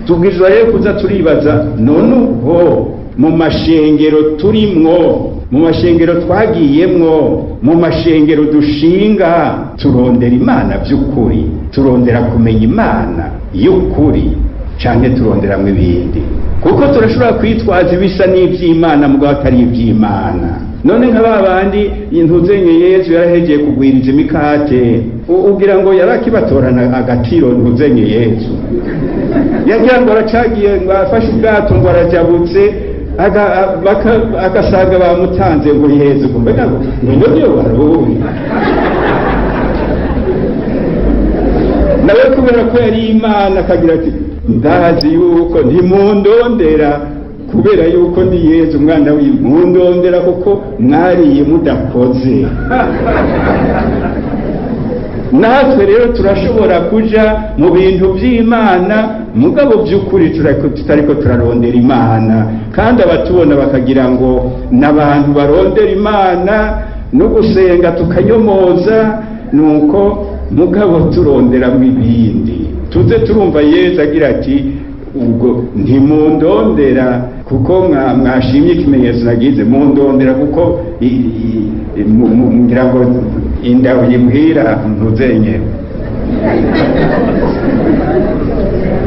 Tubwirizwa rero kuza turibaza: none ubwo mu mashengero turimwo, mu mashengero twagiyemwo, mu mashengero dushinga, turondera Imana by'ukuri? Turondera kumenya Imana y'ukuri canke turonderamwo ibindi? Kuko turashobora kwitwaza ibisa n'ivy'Imana mugabo atari ivy'Imana. None nka ba bandi ntuzenye Yezu yarahegeye kugwiriza imikate, ugira ngo yarakibatorana agatiro? Ntuzenye Yezu yagira ngo aracagiye, ngo afashe ubwato ngo arajabutse, agasanga bamutanze ngo Yezu mbega ngo niyo waruye nawe, kubera ko yari Imana akagira ati: ndazi yuko ntimundondera kubera yuko ndi Yezu umwana w'imundondera kuko mwariye mudakoze. Natwe rero turashobora kuja mu bintu by'Imana, mugabo by'ukuri tutariko turarondera Imana, kandi abatubona bakagira ngo n'abantu barondera Imana no gusenga tukanyomoza, nuko mugabo turonderamwo ibindi. Tuze turumva Yezu agira ati: ubwo ntimundondera kuko mwashimye ikimenyetso nagize, mundondera kuko ngira ngo inda uyibwira ntuzenye.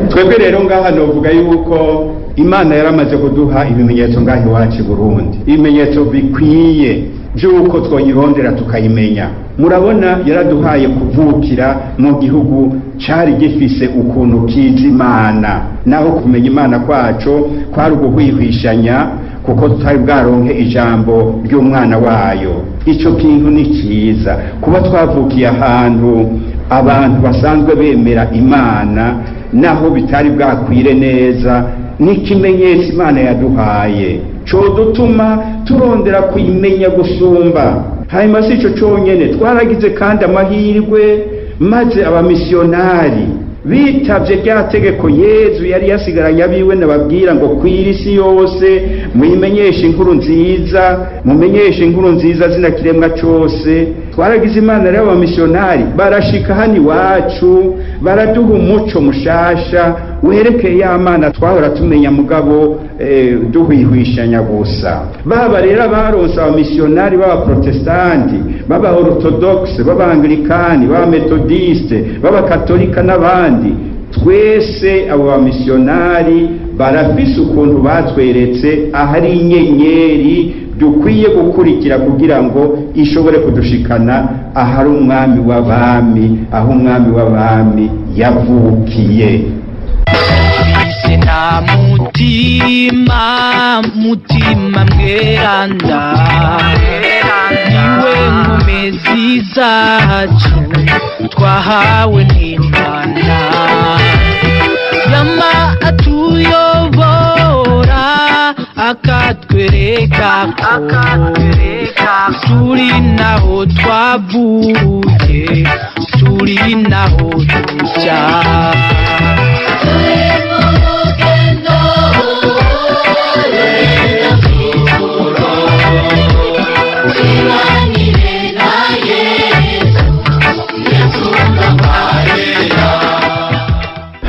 Twebwe rero ngaha novuga yuko Imana yaramaze kuduha ibimenyetso ngaha iwacu i Burundi, ibimenyetso bikwiye by'uko twoyirondera tukayimenya. Murabona yaraduhaye kuvukira mu gihugu cari gifise ukuntu kizi Imana, naho kumenya Imana kwaco kwari uguhwihwishanya, kuko tutari bwaronke ijambo ry'umwana wayo. Ico kintu ni ciza, kuba twavukiye ahantu abantu basanzwe bemera Imana, naho bitari bwakwire neza, ni ikimenyetso Imana yaduhaye codutuma turondera kuyimenya gusumba. Hanyuma si ico conyene, twaragize kandi amahirwe maze abamisiyonari bitavye rya tegeko Yezu yari yasigaranye abiwe, nababwira ngo kwira isi yose muyimenyeshe inkuru nziza, mumenyeshe inkuru nziza zina kiremwa cose. Twaragize Imana rero abamisiyonari barashika hano iwacu, baraduha umuco mushasha werekeye ya Mana twahora tumenya mugabo duhwihwishanya gusa. Baba rero abaronse abamisiyonari b'abaprotestanti, b'abaorthodoxe, b'abangilikani, b'abametodiste, b'abakatolika n'abandi, twese abo bamisiyonari Barafise ukuntu batweretse ahari inyenyeri dukwiye gukurikira kugira ngo ishobore kudushikana ahari umwami w'abami, aho umwami w'abami yavukiye. Na mutima, mutima mweranda, niwe nkomezi zacu twahawe n'Imana, yama atuyobora akatwereka ko turi naho twavuye, turi naho tujya.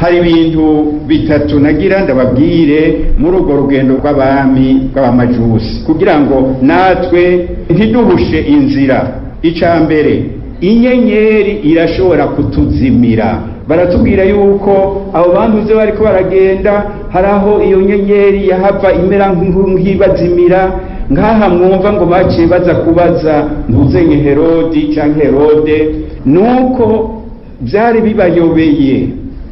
Hari ibintu bitatu nagira ndababwire muri urwo rugendo rw'abami bw'abamajusi, kugira ngo natwe ntiduhushe inzira. Icya mbere, inyenyeri irashobora kutuzimira. Baratubwira yuko abo bantu uze bariko baragenda, hari aho iyo nyenyeri yahava imera nk'ibazimira. Ngaha mwumva ngo baciye baza kubaza ntuzenye Herodi canke Herode, nuko byari bibayobeye.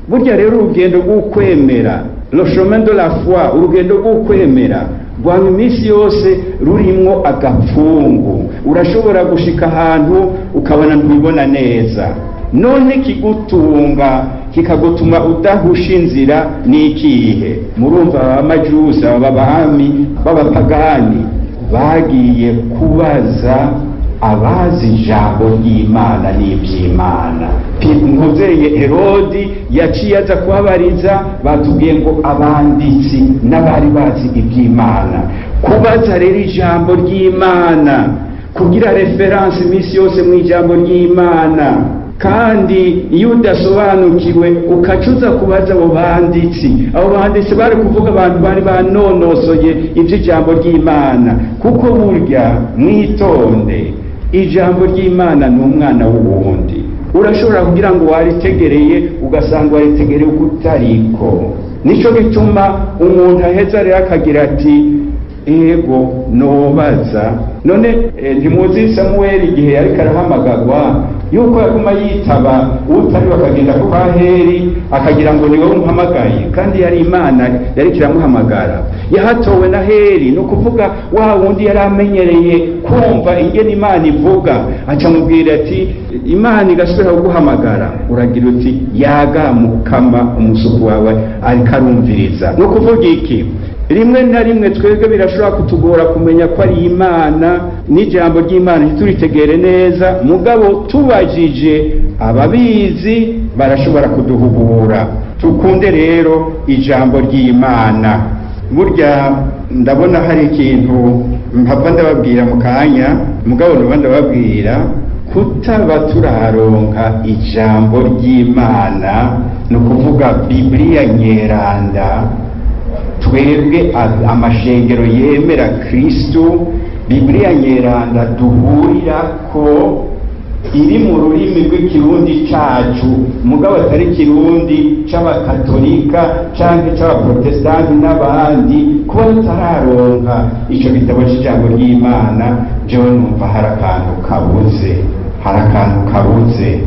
Burya rero urugendo rw'ukwemera, le chemin de la foi, urugendo rw'ukwemera rwama iminsi yose rurimwo agapfungu. Urashobora gushika ahantu ukabona ntubibona neza, none kigutunga kikagutuma udahusha inzira n'ikihe? Murumva abamajusi, aba bami b'abapagani bagiye kubaza abazi ijambo ry'Imana n'iby'Imana. Nkuzeye Herodi yaciye aza kuhabariza, batubwiye ngo abanditsi n'abari bazi iby'Imana. Kubaza rero ijambo ry'Imana, kugira reference iminsi yose mu ijambo ry'Imana, kandi iyo udasobanukiwe ukacuza kubaza abo banditsi. Abo banditsi bari kuvuga abantu bari banonosoye iby'ijambo ry'Imana, kuko burya mwitonde, ijambo ry'Imana ni umwana w'uwundi. Urashobora kugira ngo waritegereye, ugasanga waritegereye uko utariko. Nico gituma umuntu aheza rero akagira ati ego nobaza. None ntimuzi Samuel igihe yariko arahamagagwa yuko yaguma yitaba utari, akagenda kwa Heri akagira ngo niwe umuhamagaye, kandi yari Imana yariko iramuhamagara. Yahatowe na Heri, ni ukuvuga wa wundi yari amenyereye kumva ingene Imana ivuga, aca amubwira ati Imana igasubira kuguhamagara, uragira uti yaga mukama, umusuku wawe ariko arumviriza. Ni ukuvuga iki? Rimwe na rimwe twebwe birashobora kutugora kumenya ko ari Imana n'ijambo ry'Imana ntituritegere neza, mugabo tubajije ababizi barashobora kuduhugura. Tukunde rero ijambo ry'Imana. Burya ndabona hari ikintu mpava ndababwira mu kanya, mugabo ndaba ndababwira kutaba turaronka ijambo ry'Imana, ni ukuvuga Bibiliya nyeranda. Twebwe amashengero yemera Kristu, Bibiliya nyeranda duhurira ko iri mu rurimi rw'ikirundi cacu, mugabo atari kirundi c'abakatolika canke c'abaprotestanti n'abandi. Kuba tutararonka ico gitabo c'ijambo ry'Imana, jewe numva hari akantu kabuze, hari akantu kabuze.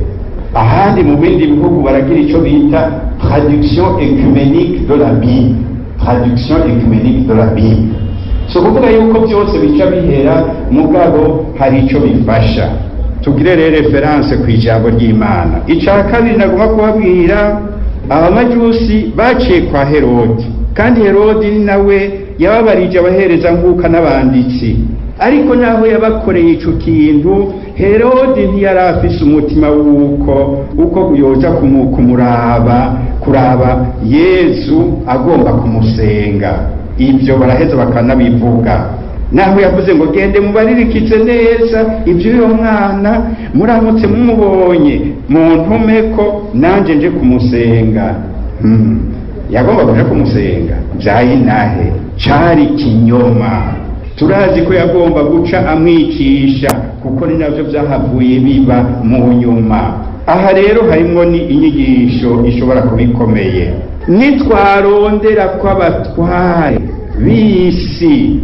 Ahandi mu bindi bihugu baragira ico bita traduction œcuménique de la Bible, traduction œcuménique de la Bible. So kuvuga yuko byose bica bihera, mugabo hari ico bifasha. Tugire rero reference ku ijambo ry'Imana. Ica kabiri nagomba kubabwira, abamajusi baciye kwa Herodi, kandi Herodi ni nawe yababarije abahereza nkuka n'abanditsi. Ariko naho yabakoreye ico kintu, Herodi ntiyari afise umutima w'uko uko yoja kumuraba, kuraba Yezu agomba kumusenga. Ibyo baraheza bakanabivuga. Naho yavuze ngo gende mubaririkize neza iby'uyo mwana, muramutse mumubonye muntumeko nanje nje kumusenga. Yagomba kuja kumusenga vyayinahe, cari kinyoma. Turazi ko yagomba guca amwicisha, kuko ni navyo vyahavuye biba mu nyuma. Aha rero harimwo ni inyigisho ishobora kuba ikomeye. Nitwarondera ko abatware b'isi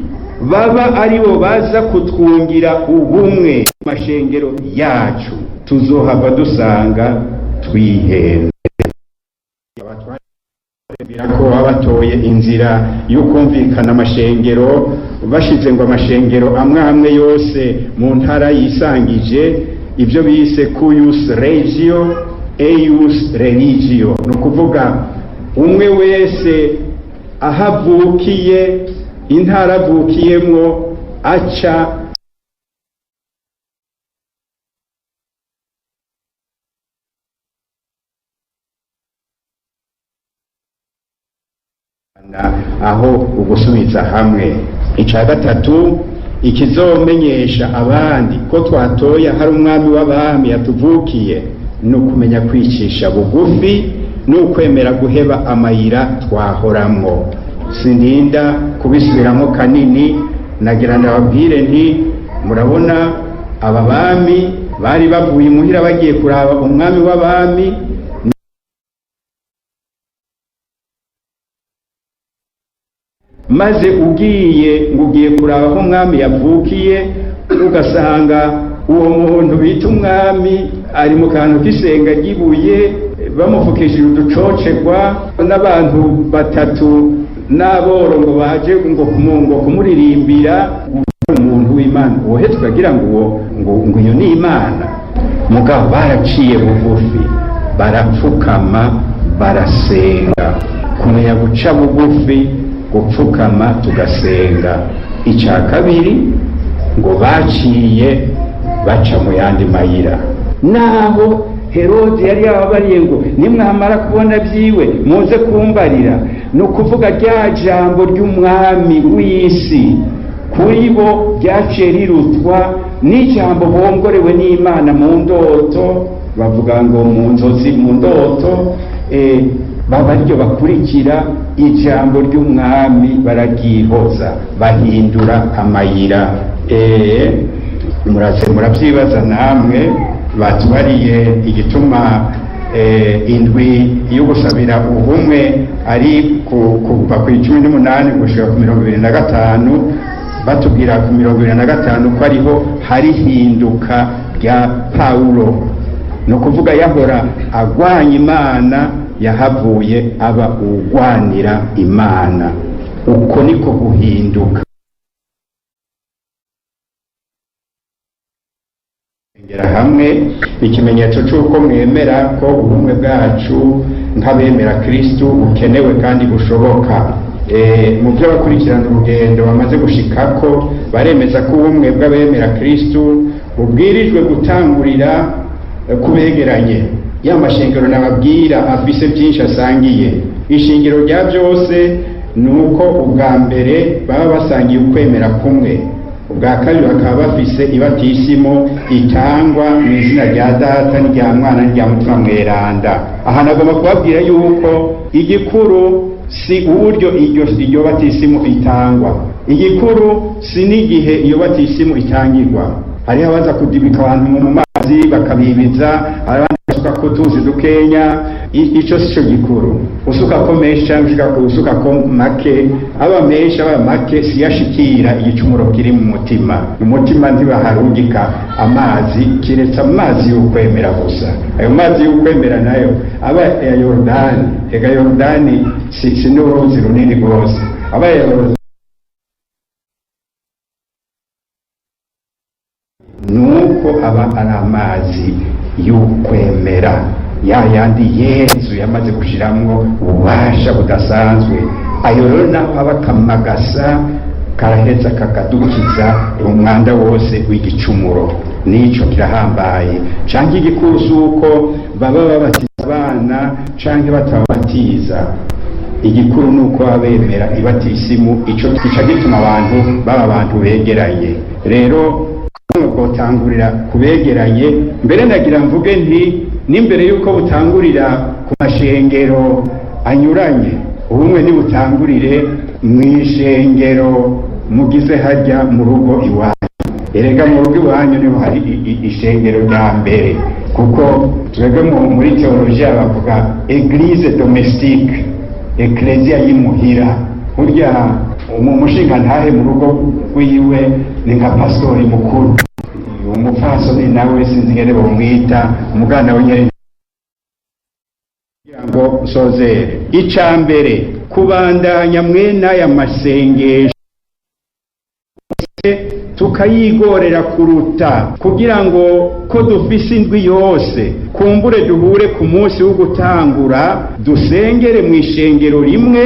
baba aribo baza kutwungira ubumwe mu mashengero yacu, tuzohava dusanga twihenze. Ko baba batoye inzira y'ukumvikana amashengero, bashize ngo amashengero amwe amwe yose mu ntara yisangije ibyo bise cuius regio eius religio, ni ukuvuga umwe wese aho avukiye, intara avukiyemwo, aca aho ugusubiza hamwe. Icya gatatu, ikizomenyesha abandi ko twatoye hari umwami w'abami yatuvukiye, ni ukumenya kwicisha bugufi n'ukwemera guheba amayira twahoramwo. Sindinda kubisubiramo kanini, nagira ndababwire nti murabona aba bami bari bavuye imuhira bagiye kuraba umwami w'abami. Maze ugiye ngo ugiye kuraba aho umwami yavukiye, ugasanga uwo muntu bita umwami ari mu kantu k'isenga ry'ibuye, bamufukishije uducocerwa n'abantu batatu n'aboro ngo baje ngo kumuririmbira. Umuntu w'Imana wohe tukagira ngo uwo ngo iyo ni Imana. Mugabo baraciye bugufi, barapfukama, barasenga. Kumenya guca bugufi, gupfukama tugasenga. Icya kabiri, ngo baciye baca mu yandi mayira. Naho Herode yari yababariye ngo nimwamara kubona byiwe muze kumbarira, ni ukuvuga rya jambo ry'umwami w'isi kuri bo ryaciye rirutwa n'ijambo bongorewe n'Imana mu ndoto, bavuga ngo mu nzozi, mu ndoto, baba ryo bakurikira ijambo ry'umwami, bararyihoza, bahindura amayira. Muraze murabyibaza namwe. Batubariye igituma indwi yo gusabira ubumwe ari kuva ku 18 gushika ku 25. Batubwira ku 25 ko ariho hari hinduka rya Paulo, ni ukuvuga yahora agwanya Imana, yahavuye aba ugwanira Imana. Uko niko guhinduka. Hamwe ikimenyetso cy'uko mwemera ko ubumwe bwacu nk'abemera Kristu bukenewe kandi bushoboka. Mu byo bakurikirana urugendo bamaze gushikako, baremeza ko ubumwe bw'abemera Kristu bubwirijwe gutangurira kubegeranye. Ya mashengero nababwira afise byinshi asangiye, ishingiro rya byose ni uko ubwa mbere baba basangiye ukwemera kumwe, ubwa kabiri bakaba bafise ibatisimo itangwa mu izina rya Data n'irya Mwana n'irya Mutima Mweranda. Aha nagomba kubabwira yuko igikuru si uburyo iryo batisimu itangwa, igikuru si n'igihe iyo batisimu itangirwa. Hariho abaza kudibika abantu mu mazi bakabibiza, hari abandi basuka ko tuzi dukenya. Ico sico gikuru. Usuka ko menshi cyangwa usuka ko make, aba menshi aba make, siyashikira igicumuro kiri mu mutima. Mu mutima ntibaharungika amazi kiretse amazi y'ukwemera gusa. Ayo mazi y'ukwemera nayo aba ya Yorodani. Ega Yorodani si n'uruzi runini rwose, aba ya Yorodani nuko aba ari amazi y'ukwemera ya yandi Yezu yamaze gushiramwo ububasha budasanzwe. Ayo rero naho aba akamagasa karaheza kakadukiza umwanda wose w'igicumuro. Nico kirahambaye. Canke igikuru si uko baba babatiza abana canke batabatiza, igikuru ni uko baba bemera ibatisimu. Ico kica gituma abantu baba abantu begeranye. Rero bwotangurira kubegeranye. Mbere nagira mvuge nti n'imbere yuko butangurira ku mashengero anyuranye, ubumwe nibutangurire mu ishengero mugize hajya mu rugo iwanyu. Erega mu rugo iwanyu niho hari ishengero rya mbere, kuko twebwe muri teolojiya bavuga eglise domestique. Ekleziya y'imuhira. Burya umushinga ntahe mu rugo rwiwe ni nka pastori mukuru, umupfasoni nawe sinzi ingene bomwita, umugana we nyene. Kugira ngo nsozere, ica mbere, kubandanya mwene aya masengesho, tukayigorera kuruta, kugira ngo ko dufise indwi yose, kumbure duhure ku munsi wo gutangura, dusengere mu ishengero rimwe,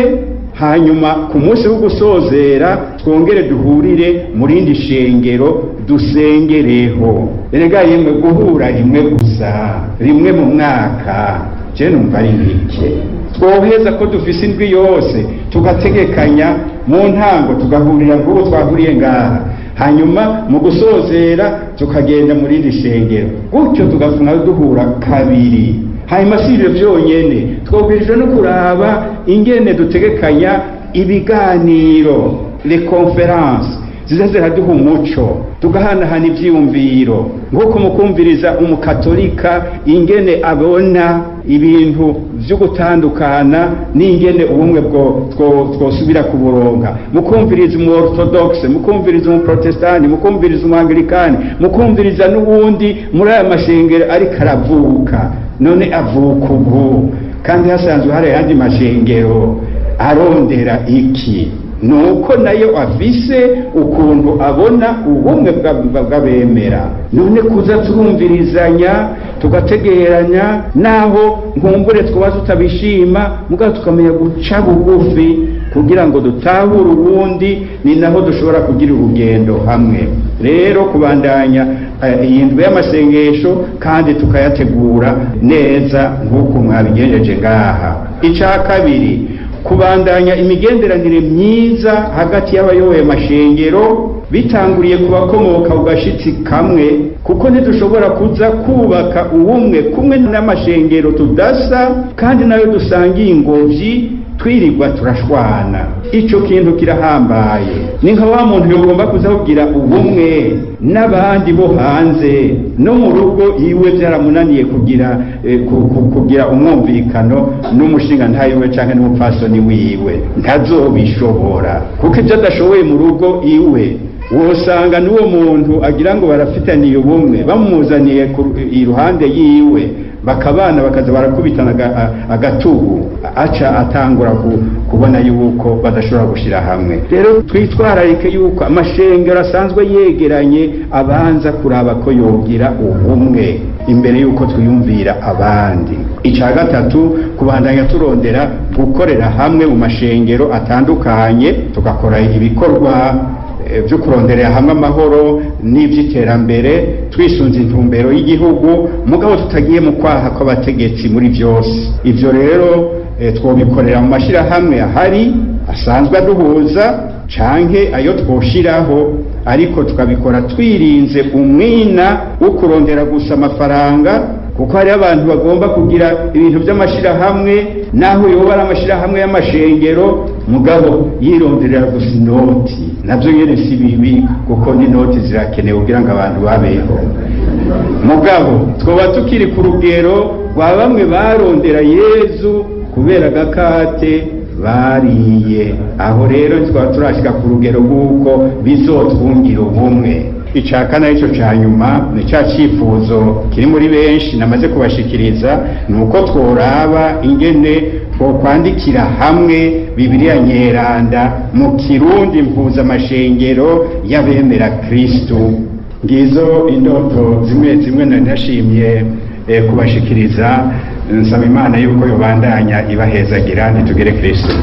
hanyuma ku munsi wo gusozera twongere duhurire mu rindi shengero dusengereho. Erega yemwe, guhura rimwe gusa, rimwe mu mwaka, je numva ari bike. Twoheza ko dufise indwi yose, tugategekanya mu ntango tugahurira nk'ubu twahuriye ngaha, hanyuma mu gusozera tukagenda mu rindi shengero, gutyo tugafuna duhura kabiri. Hanyuma si ibyo byonyene, twobwirijwe no kuraba ingene dutegekanya ibiganiro, les conférences ziza ziraduha umuco, tugahanahana ivyiyumviro, nk'uko mukumviriza umukatolika ingene abona ibintu vyo gutandukana n'ingene ubumwe bwo twosubira kuburonka, mukumviriza umu orthodoxe, mukumviriza umu protestani, mukumviriza umu anglikani, mukumviriza n'uwundi muri aya mashengero ariko aravuka. None avuka ubu kandi hasanzwe hari ayandi mashengero, arondera iki? Nuko nayo afise ukuntu abona ubumwe bw'abemera. None kuza turumvirizanya, tugategeranya, naho nkumbure twaba tutabishima, mugabo tukamenya guca bugufi kugira ngo dutahure ubundi, ni naho dushobora kugira urugendo hamwe. Rero kubandanya iyi ndwi y'amasengesho, kandi tukayategura neza nk'uko mwabigenjeje ngaha. Icya kabiri, kubandanya imigenderanire myiza hagati y'abayoboye amashengero, bitanguriye ku bakomoka ku gashitsi kamwe, kuko ntidushobora kuza kubaka ubumwe kumwe n'amashengero tudasa kandi nayo dusangiye ingobyi, twirirwa turashwana. Ico kintu kirahambaye. Ni nka wa muntu yogomba kuza kugira ubumwe n'abandi bo hanze, no mu rugo iwe byaramunaniye kugira kugira umwumvikano n'umushinga ntayiwe canke n'umupfasoni wiwe. Ntazobishobora, kuko ibyo adashoboye mu rugo iwe, wosanga n'uwo muntu agira ngo barafitaniye ubumwe bamuzaniye iruhande yiwe, bakabana, bakaza barakubitana agatugu, aca atangura kubona yuko badashobora gushyira hamwe. Rero twitwararike yuko amashengero asanzwe yegeranye abanza kuraba ko yogira ubumwe imbere yuko twiyumvira abandi. Icya gatatu, kubandanya turondera gukorera hamwe mu mashengero atandukanye, tugakora ibikorwa byo kuronderera hamwe amahoro n'iby'iterambere, twisunze intumbero y'igihugu, mugabo tutagiye mu kwaha kw'abategetsi muri byose. Ibyo rero twobikorera mu mashyirahamwe ahari asanzwe aduhuza canke ayo twoshiraho, ariko tukabikora twirinze umwina wo kurondera gusa amafaranga, kuko hariho abantu bagomba kugira ibintu by'amashirahamwe, naho yoba ari amashirahamwe y'amashengero, mugabo yironderera gusa inoti. Navyo nyene si bibi, kuko n'inoti zirakenewe kugira ngo abantu babeho, mugabo twoba tukiri ku rugero rwa bamwe barondera Yezu kubera agakate bariye. Aho rero twaba turashika ku rugero rw'uko bizotwungira ubumwe. Icya kane, aricyo cya nyuma, ni cya cyifuzo kiri muri benshi namaze kubashikiriza, ni uko tworaba ingene twokwandikira hamwe Bibiliya Nyeranda mu Kirundi mpuzamashengero y'abemera Kristu. Ngizo indoto zimwe zimwe nari nashimye kubashikiriza. Nsaba Imana yuko yobandanya ibahezagira. Ntitugere Kristu.